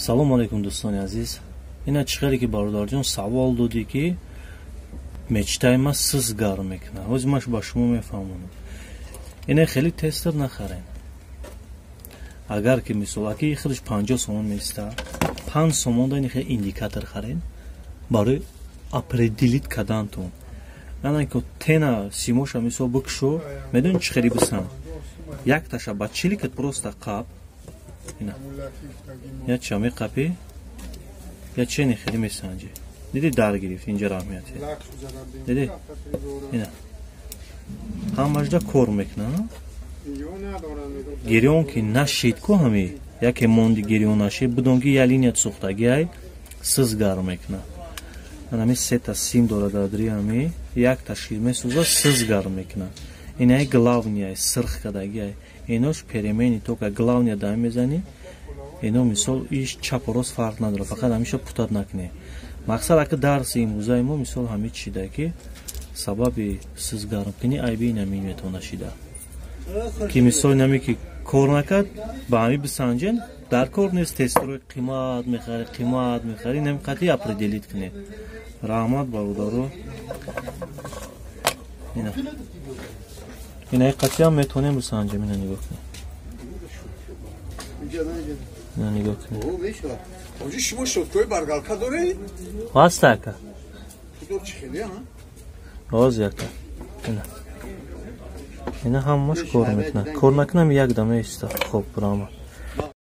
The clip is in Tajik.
Салому алейкум, дӯстони азиз. Ина чӣ хеле ки, бародарҷон, савол додӣ, ки мечтаи ма сиз гарм мекунад. Ҳозир ман ба шумо мефаҳмонам. Ина хеле тестер нахарен. Агар ки, мисол, аки худаш 50 сомон меиста, 5 сомон да ини хеле индикатор харен барои определить кардантон. Ана ки тена симоша, мисол, бикшо, медони чӣ хеле бисан? Якташа ба чиликат просто қап, ина я ча меқапӣ, я чени хеле месанҷӣ. Диди, дар гирифт инҷа, раҳмияте диди, ина ҳамашда кор мекунад. Гирён ки нашид ку, ҳами яке монди, гирён нашид, бидон ки я линия сӯхтагиай, сиз гарм мекунад. Ҳами сета сим дорад дадри, ҳами якта шир месӯза, сиз гарм мекунад. Инаи главный сирх кардагиай, инош переменный тока. Главный дами мезанӣ, ино, мисол, иш чапу рост фарқ надорад, фақат ҳамеша путать накунӣ. Мақсад, ака, дарси имрӯзаи мо, мисол, ҳами чида ки сабаби сизгармкунӣ айби инами метавона шида, ки, мисол, инаме ки кор накард, ба ҳами бисанҷен. Дар кор нест тестерои қимат мехарӣ, қимат мехарӣ, инами қатъи определить кунед. Раҳмат, бародаро. Ина, инаи қатъиам метавонем бисанҷем. Ина нигоҳ кунед, ина нигоҳ кунед. Оҷи, шумо щёткои баргалка доред? Ҳаста, ака. Чи хеле, а? Ҳозир, ака. Ина, ина ҳамаш кор мекунад. Кор накунам, як дама иста. Хоб, раҳмат.